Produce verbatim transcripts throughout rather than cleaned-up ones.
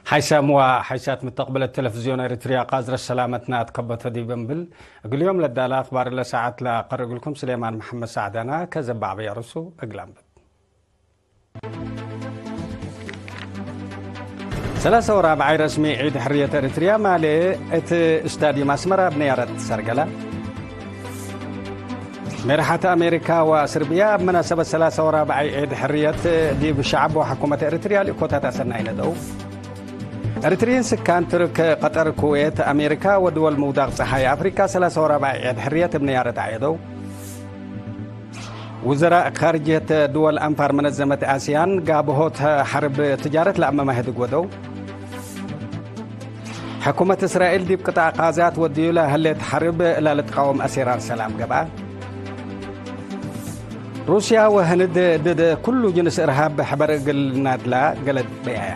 ሓይሳም ወሓይሳት ምተቅብለት ተለፍዝዮን ኤሪትርያ ቃዝረት ሰላመትና አትከበቶ ዲብ እንብል፣ እግል ዮም ለዳለ አክባር ለሰዓት ለአቀርእ እግልኩም ስሌማን መሐመድ ሳዕዳና። ከዘባዕበ የርሱ እግል አንብብ። ሰላሰ ወራብዓይ ረስሚ ዒድ ሕርየት ኤሪትርያ ማሌ እት ስታድዩም አስመራ እብ ነያረት ሰርገላ። ሜርሐት አሜሪካ ወስርብያ እብ መናሰበት ሰላሰ ወራብዓይ ዒድ ሕርየት ዲብ ሸዐብ ወሐኩመት ኤሪትርያ ልእኮታት አሰናይ ነደው። ኤሪትርይን ስካን ቱርክ፣ ቀጠር፣ ኩዌት፣ አሜሪካ ወድወል ምውዳቅ ጸሓይ አፍሪካ ሰላሰ ወራብዓይ ዒድ ሕርየት እብ ነያረት አዕየደው። ውዘራእ ካርጅየት ድወል አንፋር መነዘመት አስያን ጋብሆት ሐርብ ትጃረት ለአመማህድግ ወደው። ሕኩመት እስራኤል ዲብ ቅጣዕ ቃዛት ወድዩ ለህሌት ሐርብ ለልትቃወም አሴራር ሰላም ገብአ። ሩስያ ወህንድ ድድ ኩሉ ጅንስ እርሃብ ሕበር እግል ናድላ ገለድ በያያ።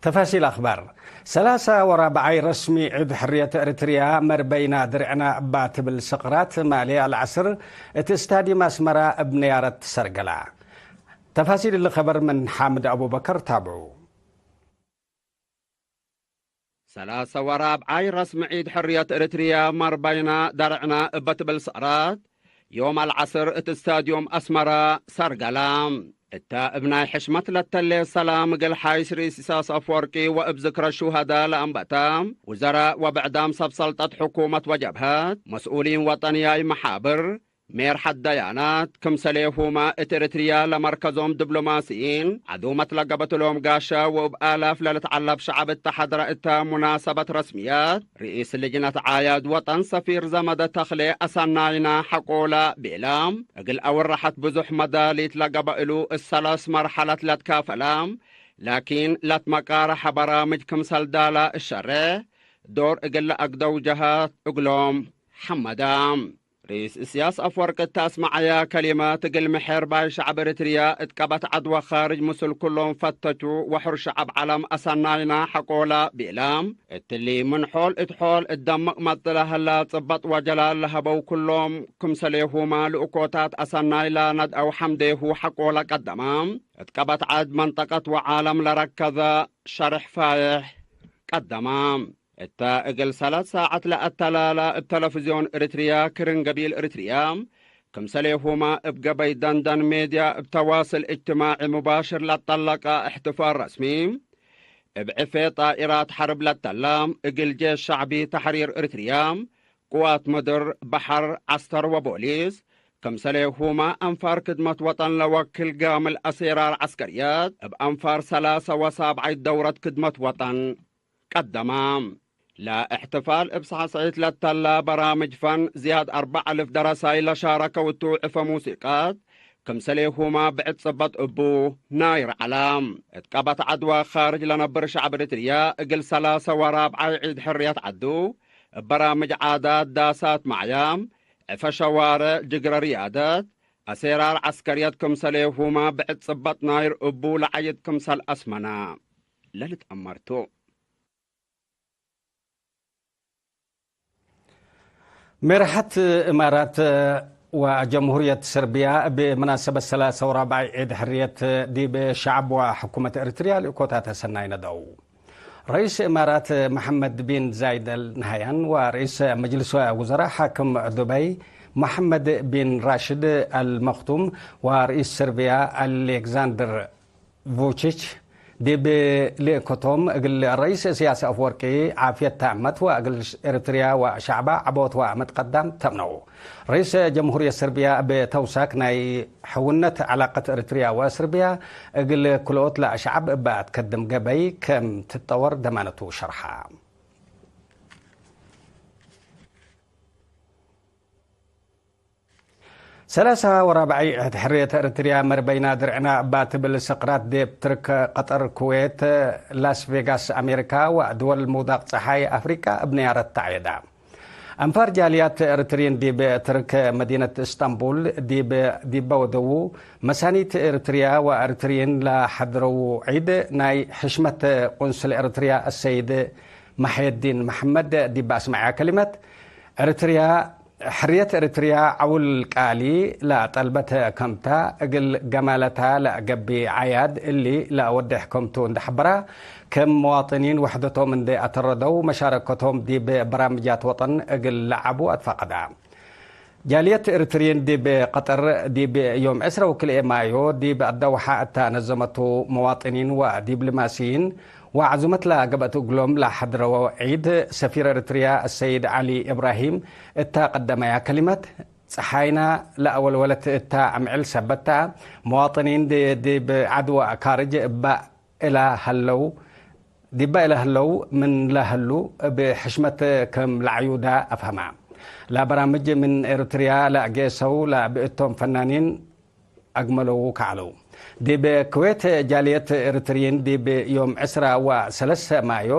ተፋሲል አኽባር። ሰላሳ ወራብዓይ ረስሚ ዒድ ሕርየት ኤሪትርያ መርበይና ድርዕና እባ ትብል ሰቅራት ማሌ አልዐስር እት ስታድዩም አስመራ እብ ነያረት ትሰርገላ። ተፋሲል እሊ ኸበር ምን ሓምድ አቡበከር ታብዑ። ሰላሰ ወራብዓይ ረስሚ ዒድ ሕርየት ኤሪትርያ መርበይና ደርዕና እበ ትብል ሰቅራት ዮም አልዐስር እት ስታድዩም አስመራ ሰርገላ። እተ እብ ናይ ሕሽመት ለተሌ ሰላም እግል ሓይስ ርኢስ ኢሳያስ አፍወርቂ ወእብ ዝክረ ሹሀዳ ለአንበተ ውዘራእ ወብዕዳም ሰብ ሰልጠት ሕኩመት ወጀብሀት መስኡሊን ወጠንያይ መሓብር ሜርሐት ደያናት፣ ክምሰሌሁመ እት ኤሪትርያ ለመርከዞም ድብሎማስይን፣ ዐዱመት ለገብእሎም ጋሻ ወእብ አላፍ ለልትዐለብ ሸዐብ እተ ሐድረ እተ ሙናሰበት ረስምያት፣ ርኢስ ልጅነት ዓያድ ወጠን ሰፊር ዘመደ ተክሌ አሰናይና ሐቆላ ቤላ፣ እግል አውራሐት ብዙሕ መዳሊት ለገብአ እሉ እሰለስ መርሐለት ለትካፈላ፣ ላኪን ለትመቃረሐ በራምጅ ክምሰል ዳላ እሸሬሕ ዶር እግል ለአግደው ጀሃት እግሎም ሐመዳ። ርኢስ እስያስ አፍወርቅ እተ አስመዐያ ከሊመት፣ እግል ምሔር ባይ ሸዐብ ኤሪትርያ እት ቀበት ዐድ ወካርጅ ምስል ኩሎም ፈተቹ ወሑር ሸዐብ ዐለም አሰናይና ሐቆላ ቤላ። እትሊ ምን ሖል እት ሖል እት ደምቅ መጽእ ለሀላ ጽበጥ ወጀላል ለሀበው ኩሎም ክምሰሌሁመ ልኡኮታት አሰናይ ለነድአው ሐምዴሁ ሐቆለ ቀደመ። እት ቀበት ዐድ መንጠቀት ወዓለም ለረከዘ ሸርሕ ፋይሕ ቀደመ። እተ እግል ሰለት ሳዐት ለአተላላ እብ ተለፍዝዮን ኤሪትርያ ክርን ገቢል ኤሪትርያ፣ ክምሰሌሁመ እብ ገበይ ደንደን ሜድያ እብ ተዋስል እጅትማዒ ሙባሽር ለጠለቀ እሕትፋል ረስሚ፣ እብ ዕፌ ጣኢራት ሐርብ ለተለ፣ እግል ጄሽ ሸዕቢ ተሕሪር ኤሪትርያ፣ ቅዋት ምድር፣ በሐር፣ ዐስተር ወቦሊስ፣ ክምሰሌሁመ አንፋር ክድመት ወጠን ለወክል ጋምል አሴራር ዐስከርየት፣ እብ አንፋር ሰላሰ ወሳብዓይ ደውረት ክድመት ወጠን ቀደመ። ለእሕትፋል እብ ሳዕስዒት ለተለ በራምጅ ፈን ዝያድ አርበዕ አልፍ ደረሳይ ለሻረከው እቱ ዕፈ ሙሲቀት፣ ክምሰሌሁመ ብዕድ ጽበጥ እቡ ናይር ዐለ። እት ቀበት ዐድወ ካርጅ ለነብር ሸዕብ ኤሪትርያ እግል ሰላሰ ወራብዓይ ዒድ ሕርየት ዐዱ፣ እብ በራምጅ ዓዳት፣ ዳሳት ማዕያ፣ ዕፈ ሸዋርዕ፣ ጅግረ ርያደት፣ አሴራር ዐስከርየት ክምሰሌሁመ ብዕድ ጽበጥ ናይር እቡ ለዐይድ ክምሰል አስመነ ለልትአመር ቱ። ሜርሐት እማራት ወጀምሁርየት ሰርብያ እብ መናሰበት ሰላሰ ወራብዓይ ዒድ ሕርየት ዲብ ሸዐብ ወሕኩመት ኤሪትርያ ልእኮታተ ሰናይ ነደው። ረኢስ እማራት መሐመድ ቢን ዛይድ አል ነህያን ወረኢስ መጅልስ ውዘራ ሓክም ዱበይ መሐመድ ቢን ራሽድ አል መክቱም ወረኢስ ሰርብያ አሌክዛንደር ቩቺች ዲብ ልእኮቶም፣ እግል ረኢስ እስያስ አፍወርቂ ዓፍየት ተአመት ወእግል ኤሪትርያ ወሸዕባ ዐቦት ወመትቀዳም ተምነው። ረኢስ ጀምሁርየት ሰርብያ እብ ተውሳክ ናይ ሕውነት ዐላቀት ኤሪትርያ ወሰርብያ እግል ክልኦት ለአሸዕብ እበ አትከድም ገበይ ከም ትጠወር ደማነቱ ሸርሐ። ሰላሳ ወራብዓይ ዒድ ሕርየት ኤሪትርያ መርበይና ድርዕና እባ ትብል ሰቅራት ዲብ ትርክ፣ ቀጠር፣ ኩዌት፣ ላስ ቬጋስ፣ አሜሪካ ወድወል ምውዳቅ ጸሓይ አፍሪቃ እብ ነያረት ተዐየዳ። አንፋር ጃልያት ኤሪትርይን ዲብ ትርክ መዲነት እስጣንቡል ዲብ፣ ዲበ ወደዉ መሳኒት ኤሪትርያ ወኤሪትርይን ለሐድረዉ ዒድ ናይ ሕሽመት ቁንስል ኤሪትርያ አሰይድ መሐየዲን መሐመድ ዲብ አስመዐያ ከሊመት፣ ኤሪትርያ ሕርየት ኤሪትርያ ዐውል ቃሊ ለጠልበት ከምታ፣ እግል ገማለታ ለገብእ ዓያድ እሊ ለአወዴሕ ከምቱ እንዴ ሐበራ፣ ክም መዋጥኒን ውሕደቶም እንዴ አተረደው፣ መሻረከቶም ዲብ በራምጃት ወጠን እግል ለዐቡ አትፋቀዳ። ጃልየት ኤሪትርዪን ዲብ ቀጠር፣ ዲብ ዮም ዕስራ ወክልኤ ማዮ ዲብ አዳውሓ እታ ነዘመቱ መዋጥኒን ወዲብልማስይን ወዐዙመት ለገብአት እግሎም ለሐድረው ዒድ፣ ሰፊር ኤሪትርያ አሰይድ ዐሊ እብራሂም እታ ቀደመያ ከሊመት፣ ጸሓይና ለአወልወለት እታ አምዕል ሰበት ተ፣ መዋጥኒን ዲ-፣ ዲብ ዐድ ወካርጅ እባ እላ ሀለው፣ ዲባ እለ ህለው ምን ለህሉ እብ ሕሽመት ክም ለዐዩዳ አፍሀማ። ለበራምጅ ምን ኤሪትርያ ለአጌሰው ለብእቶም ፈናኒን አግመለው ከዐለው። ዲብ ክዌት ጃልየት ኤሪትርዪን ዲብ ዮም ዕስራ ወሰለስ ማዮ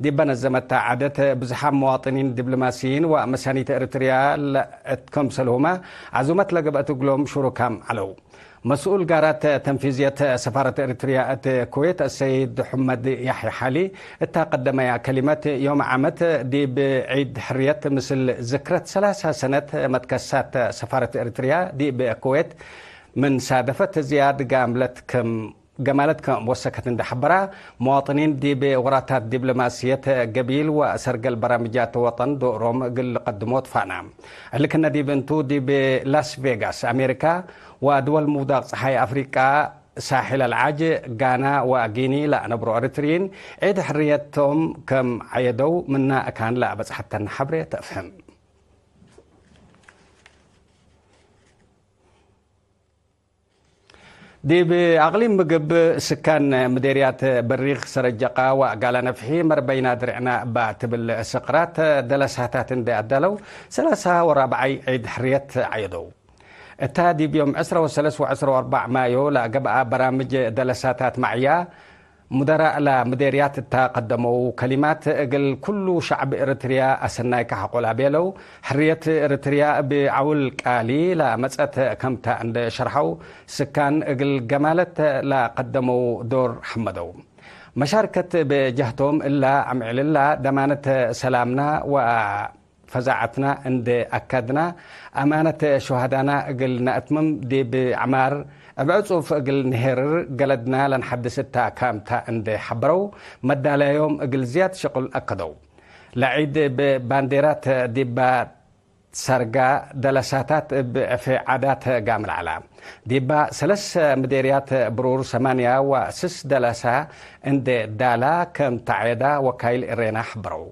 ዲበ ነዘመት ዐደት ብዝሓም መዋጥኒን ዲብሎማስይን ወመሳኒት ኤሪትርያ ለእት ከምሰልሁመ ዐዙመት ለገብአት እግሎም ሹሩካም ዐለው። መስኡል ጋራት ተንፊዝየት ሰፋረት ኤሪትርያ እት ኩዌት አሰይድ ሑመድ ያሕያ ሓሊ እታ ቀደመያ ከሊመት፣ ዮም ዓመት ዲብ ዒድ ሕርየት ምስል ዝክረት ሰላሳ ሰነት መትከሳት ሰፋረት ኤሪትርያ ዲብ ኩዌት ምን ሳደፈት ዝያድ ጋምለት ክም፣ ገማለት ክም ወሰከት እንዴ ሐበራ፣ መዋጥኒን ዲብ ወራታት ዲብሎማስየት ገቢል ወሰርገል በራምጃት ወጠን ዶሮም እግል ልቀድሞ ትፋና። እሊ ክነ ዲብ እንቱ ዲብ ላስ ቬጋስ አሜሪካ ወድወል ምውዳቅ ጸሓይ አፍሪቃ ሳሕል አልዓጅ፣ ጋና ወጊኒ ለአነብሮ ኤሪትርዪን ዒድ ሕርየቶም ከም ዐየደው ምና እካን ለአበጽሐተነ ሐብሬ ተአፍህም። ዲብ አቅሊም ምግብ ስካን ምዴርያት በሪክ ሰረጀቃ ወአጋላ ነፍሒ መርበይና ድርዕና እባ ትብል ስቅራት ደለሳታት እንዴ አዳለው ሰላሳ ወራብዓይ ዒድ ሕርየት ዐየደው። እታ ዲብ ዮም ዕስራ ወሰለስ ወዕስራ ወአርበዕ ማዮ ለገብአ በራምጅ ደለሳታት መዕያ፣ ሙደራእ ለምዴርያት እታ ቀደመው ከሊማት፣ እግል ኩሉ ሸዕብ ኤሪትርያ አሰናይከ ሐቆ ለቤለው፣ ሕርየት ኤሪትርያ እብ ዐውል ቃሊ ለመጸት ከምታ እንዴ ሸርሐው፣ ስካን እግል ገማለት ለቀደመው ዶር ሐመደው። መሻርከት እብ ጀህቶም እላ አምዕልላ ደማነት ሰላምና ወ ፈዛዐትና እንዴ አከድና፣ አማነት ሹሀዳና እግል ነአትምም ዲብ ዐማር እብ ዕጹፍ እግል ንሄርር ገለድና ለንሐድስ እታ ካምታ እንዴ ሐበረው፣ መዳለዮም እግል ዝያድ ሽቅል አከደው። ለዒድ እብ ባንዴራት ዲባ ሰርጋ፣ ደለሳታት እብ ዕፌ ዓዳት ጋምል ዐላ። ዲባ ሰለስ ምዴርያት ብሩር ሰማንያ ወስስ ደለሳ እንዴ ዳላ ከም ተዐየዳ ወካይል እሬና ሐበረው።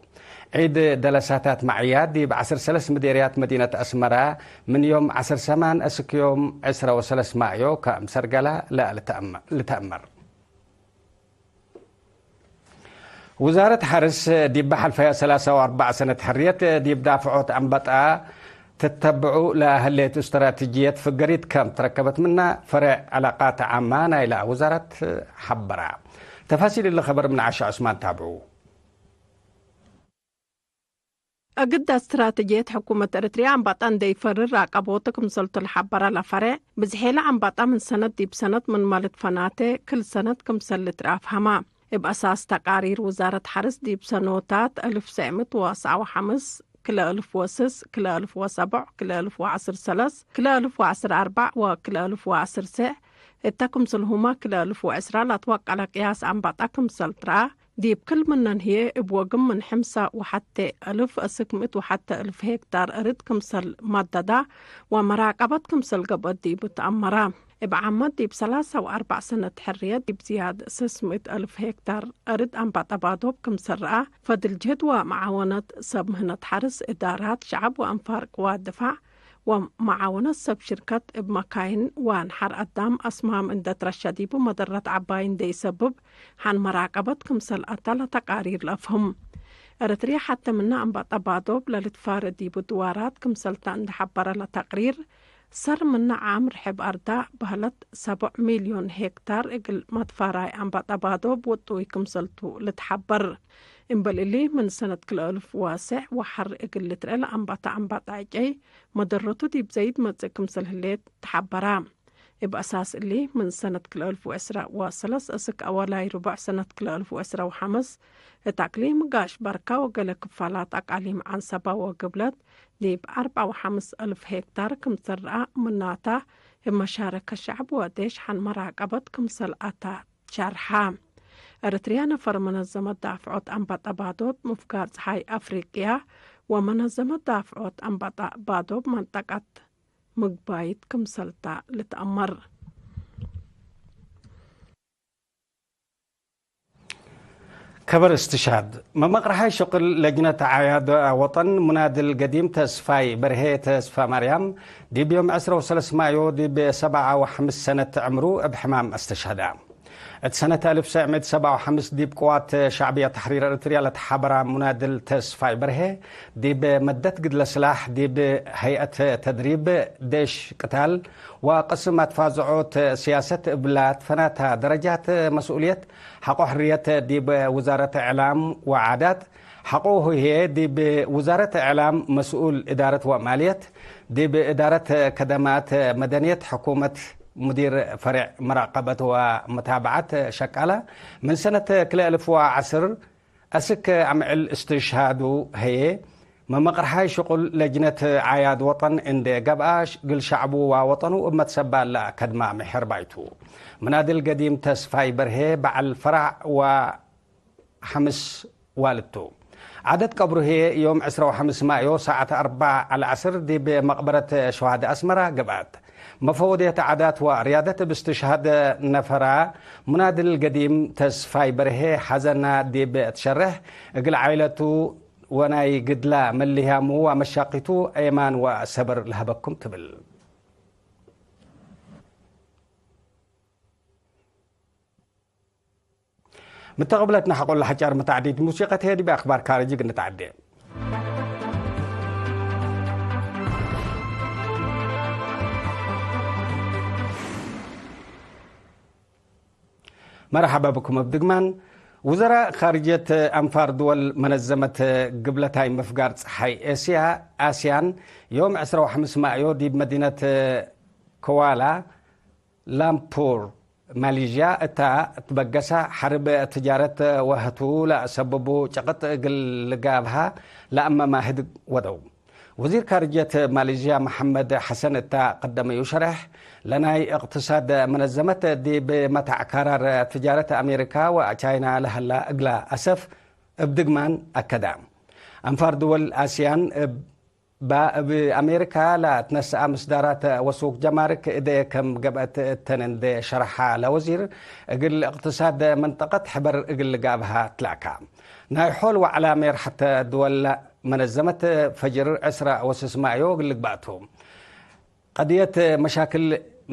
ዒድ ደለሳታት መዕያ ዲብ ዐስር ሰለስ ምዴርያት መዲነት አስመራ ምን ዮም ዐስር ሰማን እስክ ዮም ዕስራ ወሰለስ ማዮ ከእምሰርገላ ለልተአመር። ውዛረት ሐርስ ዲብ ሐልፈያ ሰላሳ ወአርበዕ ሰነት ሕርየት ዲብ ዳፍዖት አንበጣ ትተብዑ ለህሌት እስትራትጅየት ፍገሪት ከም ትረከበት ምነ ፈሬዕ ዐላቃት ዓማ ናይላ ውዛረት ሐበራ። ተፋሲል እሊ ኸበር ምን ዐሻ ዑስማን ታብዑ። እግድ እስትራተጅየት ሕኩመት ኤረትርያ አንባጣ እንዴ ኢፈርር ራቀቦቱ ክምሰልቱ ለሐበረ ለፈሬዕ፣ ብዝሔለ አንባጣ ምን ሰነት ዲብ ሰነት ምንመ ልትፈናቴ፣ ክል ሰነት ክምሰል ልትርአ አፍሀማ። እብ አሳስ ተቃሪር ውዛረት ሐርስ ዲብ ሰኖታት አልፍ ሰዕ ምእት ወሰዓ ወሐምስ፣ ክልኤ አልፍ ወስስ፣ ክልኤ አልፍ ወሰቦዕ፣ ክልኤ አልፍ ወዐስር ሰለስ፣ ክልኤ አልፍ ወዐስር አርበዕ ወክልኤ አልፍ ወዐስር ሴዕ፣ እተ ክምሰልሁመ ክልኤ አልፍ ወዕስራ ለአትወቀለ ቅያስ አንባጣ ክምሰል ትረአ፣ ዲብ ክል ምነን ህዬ እብ ወግም ምን ሕምሰ ወሐቴ አልፍ እስክ ምእት ወሐቴ አልፍ ሄክታር አርድ ክምሰል መደዳ ወመራቀበት ክምሰል ገብአት ዲቡ ተአመረ። እብ ዓመት ዲብ ሰላሳ ወአርበዕ ሰነት ሕርየት ዲብ ዝያድ ስስ ምእት አልፍ ሄክታር አርድ አንባጣ ባዶብ ክምሰል ረአ፣ ፈድል ጅህድ ወመዓወነት ሰብ ምህነት ሐርስ፣ እዳራት ሸዐብ ወአንፋር ቅዋት ድፋዕ፣ ወመዓወነት ሰብ ሽርከት እብ መካይን ወአንሐር አዳም አስማም እንዴ ትረሸ ዲቡ መደረት ዐባይ እንዴ ኢሰብብ ሐን መራቀበት ክምሰል አተ ለተቃሪር ለአፍህም። ኤረትርየ ሐቴ ምነ አንባጣ ባዶብ ለልትፋረ ዲቡ ድዋራት ክምሰልተ እንዴ ሐበረ ለተቅሪር፣ ሰር ምነ ዓም ርሕብ አርዳ በህለት ሰቦዕ ሚልዮን ሄክታር እግል መትፋራይ አንባጣ ባዶብ ውጡይ ክምሰልቱ ልትሐበር። እምበል እሊ፣ ምን ሰነት ክልኤ አልፍ ወሴዕ ወሐር እግል ልትርኤ ለአንባተ አንባጣ ዕጨይ፣ መደረቱ ዲብ ዘይድ መጽእ ክምሰል ህሌት ተሐበራ። እብ አሳስ እሊ፣ ምን ሰነት ክልኤ አልፍ ወዕስራ ወሰለስ እስክ አዋላይ ርቡዕ ሰነት ክልኤ አልፍ ወዕስራ ወሐምስ፣ እት አቅሊም ጋሽ ባርካ ወገሌ ክፋላት አቃሊም ዐንሰባ ወግብለት ዲብ አርበዓ ወሐምስ አልፍ ሄክታር ክም ትረአ፣ ምናተ እብ መሻረከት ሸዕብ ወዴሽ ሐን መራቀበት ክምሰል አተ ሸርሐ። ኤረትርያ ነፈር መነዘመት ዳፍዖት አንበጣ ባዶብ ምፍጋር ጸሓይ አፍሪቅያ ወመነዘመት ዳፍዖት አንበጣ ባዶብ መንጠቀት ምግባይት ክምሰልታ ልትአመር። ከበር እስትሽሃድ መመቅርሓይ ሽቅል ለጅነት አዕያድ ወጠን ሙናድል ገዲም ተስፋይ በርሄ ተስፋማርያም ዲብ ዮም ዕስራ ወሰለስ ማዮ ዲብ ሰብዓ ወሐምስ ሰነት ዕምሩ እብ ሕማም አስተሽሀደ። እት ሰነት አልፍ ሰዕ ምእት ሰብዓ ወሐምስ ዲብ ቅዋት ሸዕብየ ተሕሪር ኤረትርያ ለተሓበራ ሙናድል ተስፋይ በርሄ፣ ዲብ መደት ግድለ ስላሕ፣ ዲብ ሀይአት ተድሪብ፣ ዴሽ ቅታል ወቅስም አትፋዝዖት ስያሰት እብ ለትፈናታ ደረጃት መስኡልየት፣ ሐቆ ሕርየት ዲብ ውዛረት እዕላም ወዓዳት፣ ሐቆሁ ህዬ ዲብ ውዛረት እዕላም መስኡል እዳረት ወማልየት፣ ዲብ እዳረት ከደማት መደንየት ሕኩመት ሙዲር ፈሬዕ መራቀበት ወመታብዐት ሸቃለ፣ ምን ሰነት ክልኤ አልፍ ወዐስር አስክ አምዕል እስትሽሃዱ ህዬ፣ መመቅርሓይ ሽቁል ለጅነት ዓያድ ወጠን እንዴ ገብአ፣ እግል ሸዕቡ ወወጠኑ እብ መትሰባ ለአከድማ ምሕር ባይቱ። ምናድል ገዲም ተስፋይ በርሄ በዐል ፈራዕ ወ ሐምስ ዋልድ ቱ። ዓደት ቀብሩ ህዬ ዮም ዕስራ ወሐምስ ማዮ ሳዐት አርበዕ ዐለ ዐስር ዲብ መቅበረት ሸዋደ አስመራ ገብአት። መፈወድየት ዓዳት ወርያደት እብ እስትሽሃድ ነፈራ ሙናድል ገዲም ተስፋይ በርሄ ሐዘና ዲብ ትሸርሕ፣ እግል ዓኢለቱ ወናይ ግድላ መልህያሙ ወመሻቂቱ ኤማን ወሰብር ለሀበኩም ትብል። ምተቅብለትና ሐቆለ ሐጫር መታዕዲት ሙሲቀት ህዬ ዲብ አክባር ካርጅ እግል ንትዓዴ። መርሐበ ብኩም እብ ድግማን። ውዘራእ ካርጅየት አንፋር ድወል መነዘመት ግብለታይ ምፍጋር ጸሓይ ኤስያ፣ አስያን፣ ዮም ዕስራ ወሐምስ ማዮ ዲብ መዲነት ከዋላ ላምፑር፣ ማሊዥያ እታ ትበገሰ ሐርብ ትጃረት ወህቱ ለአሰብቡ ጨቅጥ እግል ልጋብሃ ለአመማህድ ወደው። ወዚር ካርጅየት ማሊዥያ መሐመድ ሐሰን እታ ቀደመዩ ሸሬሕ፣ ለናይ እቅትሳድ መነዘመት ዲብ መታዕ ካራር ትጃረት አሜሪካ ወቻይና ለሀላ እግላ አሰፍ እብ ድግማን አከዳ። አንፋር ድወል አስያን እብ ባ እብ አሜሪካ ለትነስአ ምስዳራት ወሱቅ ጀማርክ እዴ ከም ገብአት እተን እንዴ ሸርሐ ለወዚር፣ እግል እቅትሳድ መንጠቀት ሕበር እግል ልጋብሃ ትላካ። ናይ ሖል ወዐለ ሜርሐት ድወል መነዘመት ፈጅር ዕስራ ወስስ ማዮ እግል ልግባእ ቱ። ቀድየት መሻክል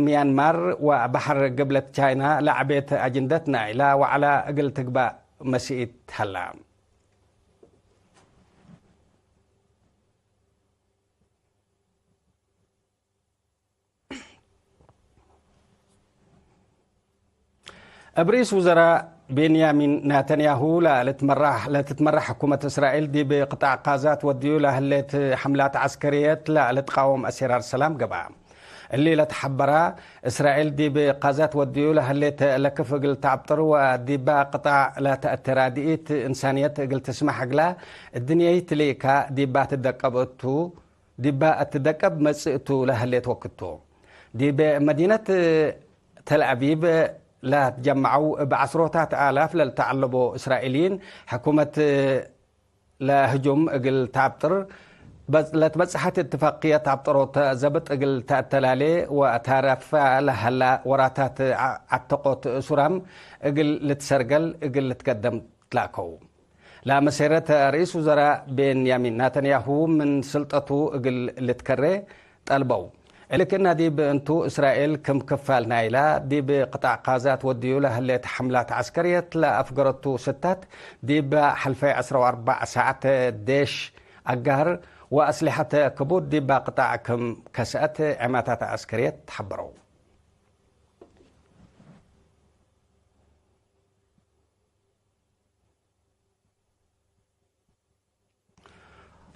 ሚያንማር ወበሐር ግብለት ቻይና ለዐቤት አጅንደት ናይላ ወዐላ እግል ትግባእ መስኢት ሀላ። እብ ርኢስ ውዘራእ ቤንያሚን ናተንያሁ ለልትመራሕ፣ ለትትመራሕ ሕኩመት እስራኤል ዲብ ቅጣዕ ቃዛት ወድዩ ለህሌት ሐምላት ዐስከርየት ለልትቃወም አሴራር ሰላም ገብአ። እሊ ለተሐበራ፣ እስራኤል ዲብ ቃዛት ወድዩ ለህሌት ለክፍ እግል ተአብጥር ወዲባ ቅጣዕ ለተአቴ ራድኢት እንሳንየት እግል ትስመሕ እግላ፣ እድንየይት ሊእካ ዲባ ትደቀብ እቱ፣ ዲባ እትደቀብ መጽእ ቱ ለህሌት ወክድ ቱ። ዲብ መዲነት ተልአቪቭ ለትጀመዐው እብ ዐስሮታት አላፍ ለልተዐለቦ እስራኤልይን፣ ሕኩመት ለህጁም እግል ተአብጥር በጽ-፣ ለትበጽሐት እትፋቅየት አብጠሮት ዘብጥ እግል ተአተላሌ ወአታረፈ ለሀላ ወራታት ዐ-፣ ዐተቆት እሱራም እግል ልትሰርገል እግል ልትገደም ትላከው። ለአመ ሴረት ርኢስ ውዘራእ ቤንያሚን ናተንያሁ ምን ስልጠቱ እግል ልትከሬ ጠልበው። እሊ ክእነ ዲብ እንቱ፣ እስራኤል ክም ክፋል ናይላ ዲብ ቅጣዕ ቃዛት ወድዩ ለህሌት ሐምላት ዐስከርየት ለአፍገረቱ ስታት፣ ዲብ ሐልፈይ ዐስራ ወአርበዕ ሳዐት ዴሽ አጋር ወአስሊሐት ክቡድ ዲባ ቅጣዕ ክም ከስአት ዔማታት ዐስከርየት ተሐበረው።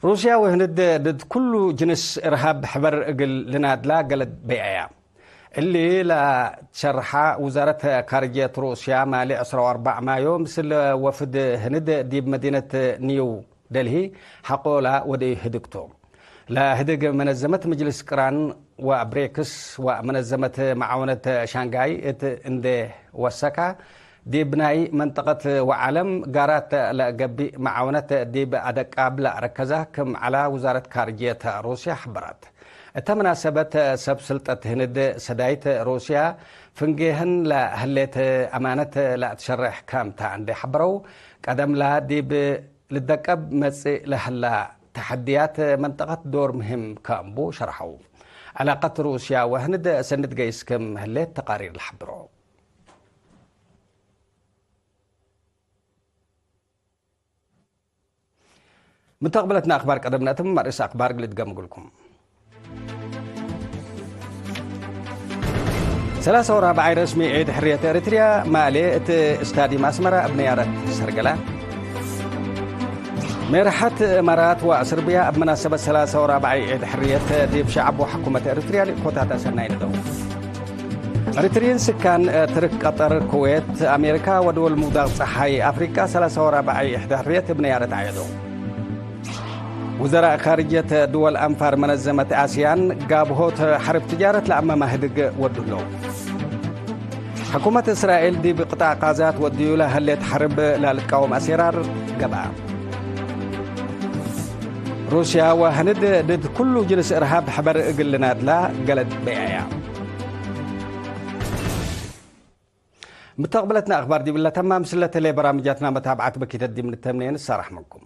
ሩስያ ወህንድ ድድ ኩሉ ጅንስ እርሃብ ሕበር እግል ልናድላ ገለድ በይዐያ። እሊ ለትሸርሐ ውዛረት ካርጅየት ሩስያ፣ ማሌ ዕስራ ወአርበዕ ማዮ ምስል ወፍድ ህንድ ዲብ መዲነት ኒው ደልሂ ሐቆላ ወደዩ ህድግቱ። ለህድግ መነዘመት ምጅልስ ቅራን ወብሬክስ ወመነዘመት መዓውነት ሻንጋይ እት እንዴ ወሰካ፣ ዲብ ናይ መንጠቀት ወዓለም ጋራት ለገብእ መዓውነት ዲብ አደቃብ ለአረከዘ ክም ዐላ ውዛረት ካርጅየት ሩስያ ሐበረት። እተ መናሰበት ሰብ ስልጠት ህንድ ሰዳይት ሩስያ ፍንጌህን ለህሌት አማነት ለአትሸሬሕ ከም ተ እንዴ ሐበረው፣ ቀደምላ ዲብ ልደቀብ መጽእ ለህላ ተሐድያት መንጠቀት ዶር ምህም ከእንቡ ሸርሐው። ዕላቀት ሩስያ ወህንድ ሰንድ ገይስ ክም ህሌት ተቃሪር ለሐብሮ። ምተቅብለትና አክባር ቀደምነ እትም መርእስ አክባር ግልድገም እግልኩም። ሰላሳ ወራብዓይ ረስሚ ዒድ ሕርየት ኤሪትርያ ማሌ እት ስታዲም አስመራ እብ ነያረት ሰርገላ። ሜርሐት እማራት ወአስርብያ እብ መናሰበት ሰላሳ ወራብዓይ ዒድ ሕርየት ዲብ ሸዐብ ወሕኩመት ኤሪትርያ ልእኮታት አሰናይ ንደው። ኤሪትርይን ስካን ትርክ፣ ቀጠር፣ ኩዌት፣ አሜሪካ ወድወል ምውዳቅ ጸሓይ አፍሪቃ ሰላሳ ወራብዓይ ዒድ ሕርየት እብ ነያረት አየደው። ውዘራእ ካርጅየት ድወል አንፋር መነዘመት አስያን ጋብሆት ሐርብ ትጃረት ለአመ ማህድግ ወዱ ህለው። ሕኩመት እስራኤል ዲብ ቅጣዕ ቃዛት ወድዩ ለህሌት ሐርብ ለልትቃወም አሴራር ገብአ። ሩስያ ወህንድ ድድ ኩሉ ጅንስ እርሃብ ሕበር እግል ልናድላ ገለድ በያያ። ምተቅብለትና አክባር ዲብለ ተማም ስለተሌ በራምጃትና መታብዓት በኪተት ዲብ ንተምኔ ንሳራሕ ምንኩም።